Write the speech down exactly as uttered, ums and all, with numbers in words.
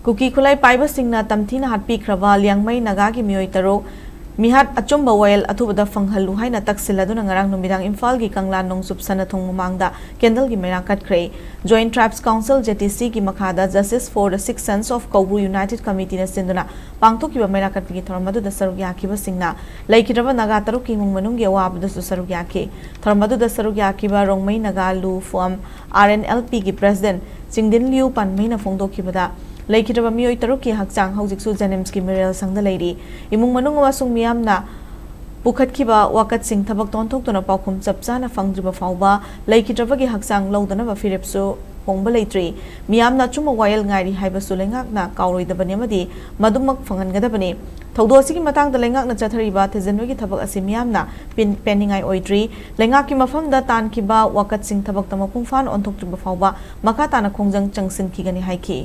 ꯀꯨꯀꯤ ꯈꯨꯠꯂꯥꯏ ꯄꯥꯏꯕꯁꯤꯡꯅ ꯇꯝꯊꯤꯅ ꯍꯥꯠꯄꯤꯈ꯭ꯔꯕ ꯂꯤꯌꯥꯡꯃꯩ ꯅꯥꯒꯥꯒꯤ ꯃꯤꯑꯣꯏ ꯇꯔꯨꯛ ꯃꯤꯍꯥꯠ ꯑꯆꯨꯝꯕ ꯋꯥꯌꯦꯜ ꯑꯊꯨꯕꯗ ꯐꯪꯍꯜꯂꯨ ꯍꯥꯏꯅ ꯇꯛꯁꯤꯜꯂꯗꯨꯅ ꯉꯔꯥꯡ ꯅꯨꯃꯤꯗꯥꯡ ꯏꯝꯐꯥꯜꯒꯤ ꯀꯪꯂꯥ ꯅꯣꯡꯆꯨꯞ ꯁꯅꯥꯊꯣꯡ ꯃꯃꯥꯡꯗ ꯀꯦꯟꯗꯜꯒꯤ ꯃꯩꯔꯥ ꯀꯠꯈ꯭ꯔꯦ꯫ Joint Tribes Council, J T C ꯒꯤ ꯃꯈꯥꯗ Justice for the Six Sons of Koubru United Committee ꯅ ꯁꯤꯟꯗꯨꯅ ꯄꯥꯡꯊꯣꯛꯈꯤꯕ ꯃꯩꯔꯥ ꯀꯠꯄꯒꯤ ꯊꯧꯔꯝ ꯑꯗꯨꯗ ꯁꯔꯨꯛ ꯌꯥꯈꯤꯕꯁꯤꯡꯅ ꯂꯩꯈꯤꯗ꯭ꯔꯕ ꯅꯥꯒꯥ ꯇꯔꯨꯛꯀꯤ ꯏꯃꯨꯡ ꯃꯅꯨꯡꯒꯤ ꯑꯋꯥꯕꯗꯁꯨ ꯁꯔꯨꯛ ꯌꯥꯈꯤ꯫ ꯊꯧꯔꯝ ꯑꯗꯨꯗ ꯁꯔꯨꯛ ꯌꯥꯈꯤꯕ ꯔꯣꯡꯃꯩ ꯅꯥꯒꯥ ꯂꯨ form R N L P ꯒꯤ President ꯆꯤꯡꯗꯤꯟ ꯂꯤꯌꯨ ꯄꯥꯟꯃꯩꯅ ꯐꯣꯡꯗꯣꯛꯈꯤꯕꯗ, ꯂꯩꯈꯤꯗ꯭ꯔꯕ ꯃꯤꯑꯣꯏ ꯇꯔꯨꯛꯀꯤ ꯍꯛꯆꯥꯡ ꯍꯧꯖꯤꯛꯁꯨ JNIMS ꯀꯤ ꯃꯤꯔꯦꯜ ꯁꯪꯗ ꯂꯩꯔꯤ꯫ ꯏꯃꯨꯡ ꯃꯅꯨꯡ ꯑꯃꯁꯨꯡ ꯃꯤꯌꯥꯝꯅ ꯄꯨꯈꯠꯈꯤꯕ ꯋꯥꯀꯠꯁꯤꯡ ꯊꯕꯛꯇ ꯑꯣꯟꯊꯣꯛꯇꯨꯅ ꯄꯥꯎꯈꯨꯝ ꯆꯞ ꯆꯥꯅ ꯐꯪꯗ꯭ꯔꯤꯕ ꯐꯥꯎꯕ ꯂꯩꯈꯤꯗ꯭ꯔꯕꯒꯤ ꯍꯛꯆꯥꯡ ꯂꯧꯗꯅꯕ ꯐꯤꯔꯦꯞꯁꯨ ꯍꯣꯡꯕ ꯂꯩꯇ꯭ꯔꯤ꯫ ꯃꯤꯌꯥꯝꯅ ꯑꯆꯨꯝꯕ ꯋꯥꯌꯦꯜ ꯉꯥꯏꯔꯤ ꯍꯥꯏꯕꯁꯨ ꯂꯩꯉꯥꯛꯅ ꯀꯥꯎꯔꯣꯏꯗꯕꯅꯤ ꯑꯃꯗꯤ ꯃꯗꯨꯃꯛ ꯐꯪꯍꯟꯒꯗꯕꯅꯤ꯫ ꯊꯧꯗꯣꯛ ꯑꯁꯤꯒꯤ ꯃꯇꯥꯡꯗ ꯂꯩꯉꯥꯛꯅ ꯆꯠꯊꯔꯤꯕ ꯊꯤꯖꯤꯟꯕꯒꯤ ꯊꯕꯛ ꯑꯁꯤ ꯃꯤꯌꯥꯝꯅ ꯄꯤꯟ-, ꯄꯦꯟꯅꯤꯡꯉꯥꯏ ꯑꯣꯏꯗ꯭ꯔꯤ꯫ ꯂꯩꯉꯥꯛꯀꯤ ꯃꯐꯝꯗ ꯇꯥꯟꯈꯤꯕ ꯋꯥꯀꯠꯁꯤꯡ ꯊꯕꯛꯇ ꯃꯄꯨꯡ ꯐꯥꯅ ꯑꯣꯟꯊꯣꯛꯇ꯭ꯔꯤꯕ ꯐꯥꯎꯕ ꯃꯈꯥ ꯇꯥꯅ ꯈꯣꯡꯖꯪ ꯆꯪꯁꯤꯟꯈꯤꯒꯅꯤ ꯍꯥꯏꯈꯤ꯫